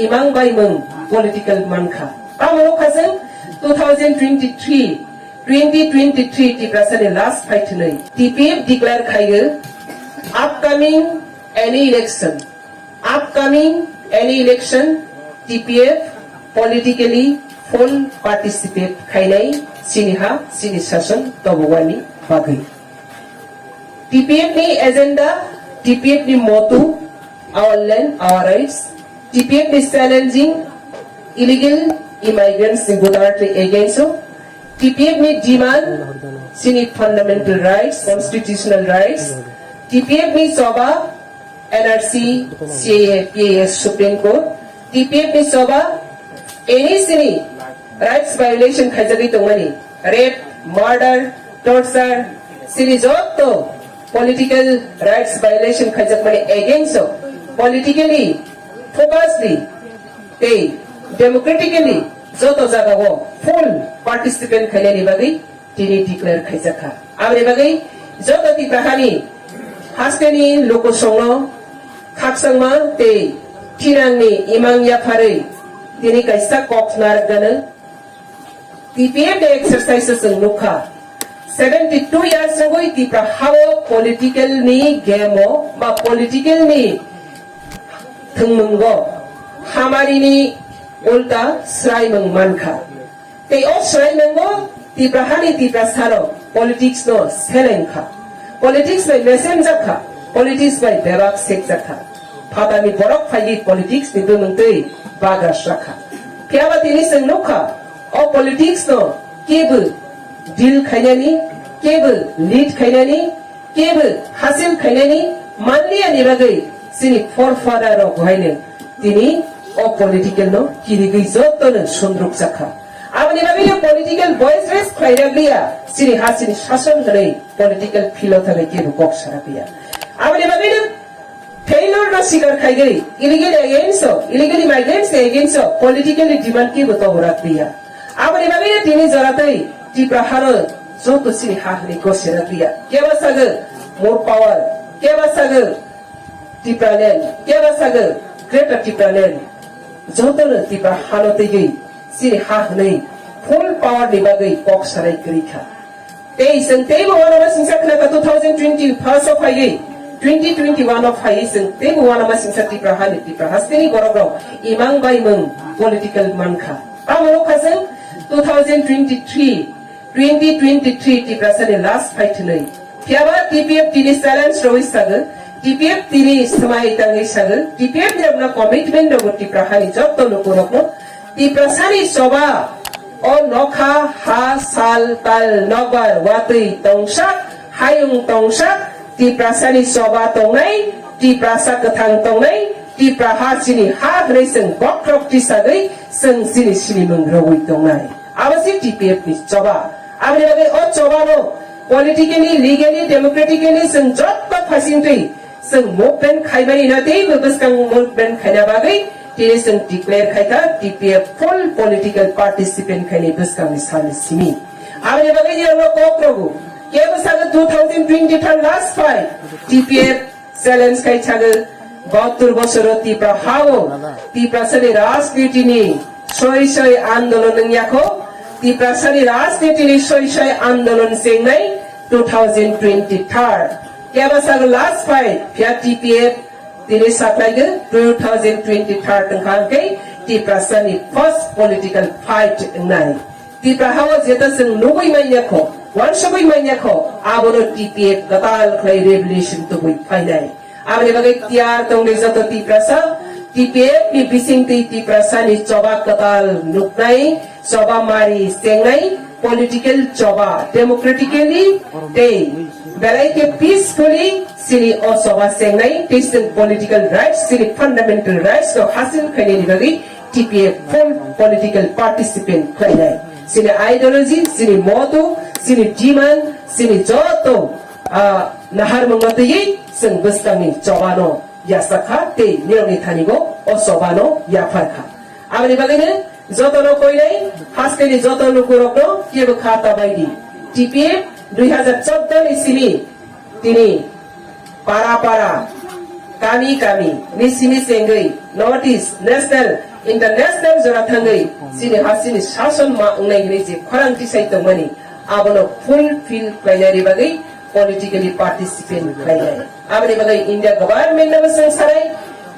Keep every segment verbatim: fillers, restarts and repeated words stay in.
imang bai mung political mankha. Tamo kha chwng two thousand twenty-three, twenty twenty-three Tiprasa ni last fight hwnwi T P F declare khaiyo upcoming any election, upcoming any election T P F politically full participate khainai chini ha chini sason tobogwani bagwi. T P F ni agenda, T P F ni motto, our land, our rights. T P F ni challenging illegal immigrants ni brutality against o. T P F ni demand, chini fundamental rights, constitutional rights. T P F ni choba, N R C, C A A, P A S, Supreme Court. T P F ni choba, any chini rights violation khaijagwi tongmani, rape, murder, torture, chini jotto political rights violation khaijakmani against o politically, focusedly, tei democratically joto jagao full participant khainani bagwi tini declare khaijakha. Aboni bagwi joto Tipra hani hasteni lukusongno khakchangma tei thinangni imang yapharwi tini kaisa kok narwkgano T P F ni exercise o chwng nukha. Seventy two years wngwi Tipra hao political ni game o ba political ni thwngmungo hamari ni ulta swraimung mankha. Tei o swraimung o Tipra hani Tiprasa rok politics no seleng kha. Politics bai mesem jak kha. Politics bai bebak sek jak kha. Phatani borok phaiwi politics ni bumung twi bagra sra kha. Phiya ba tini chwng nukha, o politics no kebo deal khainani, kebo lead khainani, kebo hasil khainani manliya ni bagwi chini forefather rok haino tini o political no kirigwi joto no sundruk jakha. Aboni bagwi no political voice raise khlai rwgwiya chini ha chini sason hwnwi political field o thangwi kebo kok sa rwgwiya. Aboni bagwi no failure no sikar khaigwi illegal against o, illegal migrants ni against o politically demand kebo tobo rwgwiya. Aboni bagwi no tini jora tei Tipra hano joto chini ha hwnwi gose rwgwiya. Kebo sago more power, kebo sago Tipraland, kebo sago Greater Tipraland. Joto no Tipra hano twiwi chini ha hwnwi full power ni bagwi kok sanai kwrwi kha. Tei chwng teibo uanama singsa khna kha two thousand twenty first o phaiwi, twenty twenty-one o phaiwi chwng teibo uanama singsa Tipra hani Tipra hasteni borok rok imang bai mung political mankha. Tamo kha chwng two thousand twenty-three, twenty twenty-three Tiprasa ni last fight hwnwi. Phiya ba T P F tini challenge rwwi sago, T P F tini swmai tangwi sago, T P F ni rokna commitment rwgo Tipra hani jotto lukurokno. Tiprasani choba o nokha, ha, sal, tal, nokbar, watwi tongsak, hayung tongsak, Tiprasani choba tongnai, Tiprasa kwthang tongnai, Tipra ha chini ha hwnwi chwng bokhorok tisagwi chwng chini sinimung rwwi tongnai. Abo se T P F ni choba. Aboni bagwi o choba no politically, legally, democratically chwng jotto phaisingtwi chwng movement khaimani no teibo bwskang movement khaina bagwi tini chwng declare khaikha T P F full political participant khaini bwskangni salni simi. Aboni bagwi ni ano kok rogo kebo sago two thousand twenty-three last fight T P F challenge khai sago bahattur bosoro Tipra hao Tiprasani rajniti ni soi soi andolon wngya kho. Tiprasani rajniti ni soi soi andolon chengnai two thousand twenty-three. Kebo sago last fight phiya T P F tini saklaigo two thousand twenty-three wngkha hwnkhe Tiprasani first political fight wngnai. Tipra hao jeta chwng nugwi manya kho, wansugwi manya kho, abono T P F kwtal khlai revolution tubui phainai. Aboni bagwi tiyar tongdi joto Tiprasa, T P F ni bisingtwi Tiprasani choba kwtal nuknai, choba mari chengnai, political choba democratically tei belai khe peacefully chini o choba chengnai, tei chwng political rights, chini fundamental rights no hasil khainani bagwi T P F full political participant khlainai. Chini ideology, chini motto, chini demand, chini joto, ah, naharmungno twiwi chwng bwskangni chobano yachakha tei nirokni thanigo o chobano yapharkha. Aboni bagwino jotono koinai hasteni joto lukurokno kebo kha ta baidi. T P F dui hazar chordo ni simi tini para para, kami kami, ni simi chengwi North East, national, international jora thangwi chini hasini sason ma wngnai hinwi je khorang tisai tongmani, abono fulfill khlainani bagwi politically participant khlainai. Aboni bagwi India government no bwswng sanai,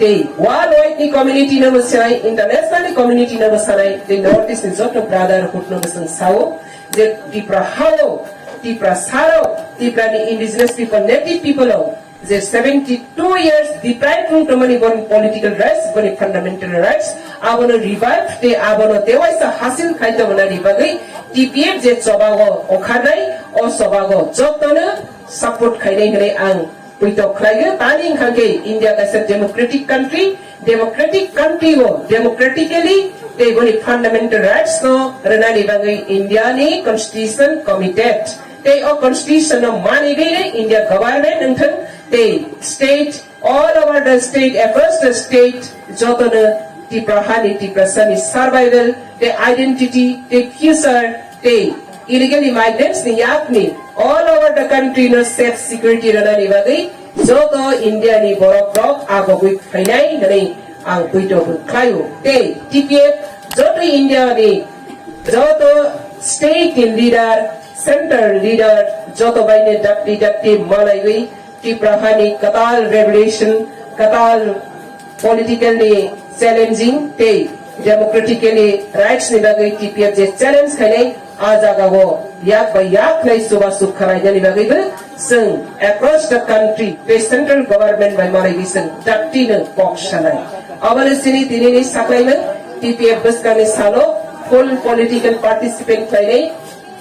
tei worldwide ni community no bwswng sanai, international ni community no bwswng sanai, tei North East ni joto brotherhood no bwswng sao, je Tipra hao, Tipra saro, Tipra ni indigenous people, native people o, je seventy two years deprive wng tongmani boni political rights, boni fundamental rights, abono revive tei abono tewaisa hasil khai tongmani bagwi T P F je chobago okharnai, o chobago jotono support khainai hinwi ang puito khlaio. Tani wngkha khe India kaisa democratic country, democratic country o democratically tei boni fundamental rights no rwnani bagwi India ni constitution committed. Tei o constitution no manigwi India government wngthang tei state, all over the state, across the state, jotono Tipra hani, Tiprasani survival, tei identity, tei future, tei illegal immigrants ni yakni all over the country no safe security rwnani bagwi joto India ni borok rok agogwi phainai hinwi ang puito khlaio. Tei T P F joto India ni joto state ni leader, central leader joto bai ni dakti dakti malaiwi Tipra hani kwtal revolution, kwtal political ni challenging tei democratically rights ni bagwi T P F je challenge khainai, a jaga o yak bai yak khlai chubachu khwlainani bagwi bo chwng across the country tei central government bai malaiwi chwng dakti no kok sanai. Aboni chini tini ni saklaimung T P F bwskang ni salo full political participant khlainai,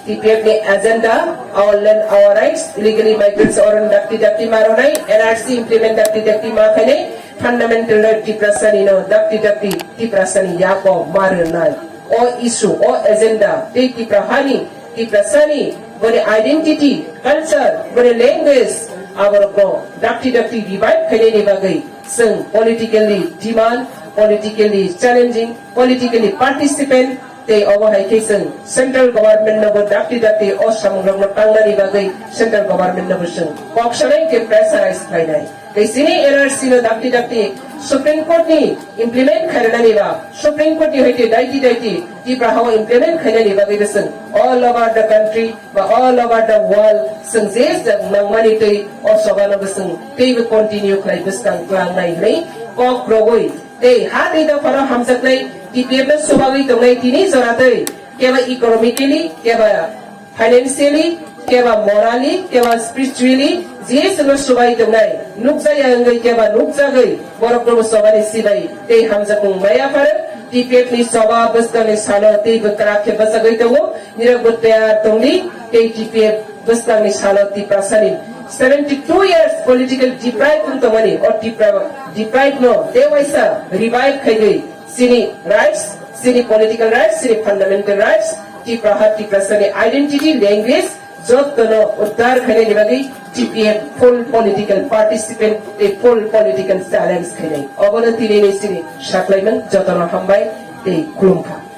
T P F ni agenda, our land, our rights, illegal immigrants oron dakti dakti maronai, N R C implement dakti dakti ma khainai, fundamental right Tiprasani no dakti dakti Tiprasani yako marwnai. O issue, o agenda, tei Tipra hani, Tiprasani, boni identity, culture, boni language, aborok no dakti dakti revive khainani bagwi chwng politically demand, politically challenging, politically participant, tei obo hai khe chwng central government no bo dakti dakti o samung rok no tangnani bagwi central government no bo chwng kok sanai tei pressurize khlainai. Tei chini N R C no dakti dakti Supreme Court ni implement khainani ba Supreme Court ni hoite daiti daiti Tipra hao implement khainani bagwi bo chwng all over the country ba all over the world chwng je jang nangmani tei o choba no bo chwng teibo continue khlai bwskang klangnai hinwi kok rogwi tei ha tei dophano hamjaknai T P F no chubagwi tongnai tini jora tei kebo economically, kebo financially, kebo morally, kebo spiritually, je chwngno chubai tongnai, nukjaya wngwi kebo nukjagwi, borokno bo chobani sibai tei hamjakmung maya pharo, T P F ni choba bwskangni salo teibo kwrak khe bwchagwi tongo, nirok bo tayar tongdi, tei T P F bwskangni salo Tiprasani seventy two years political deprive wng tongmani, o Tipra deprive no tei waisa revive khaigwi, chini rights, chini political rights, chini fundamental rights, Tipra ha Tiprasani identity, language, jotono uddar khainani bagwi T P F full political participant, a full political challenge khainai. Obono tinini chini saklaimung jotono hambai tei khulumkha.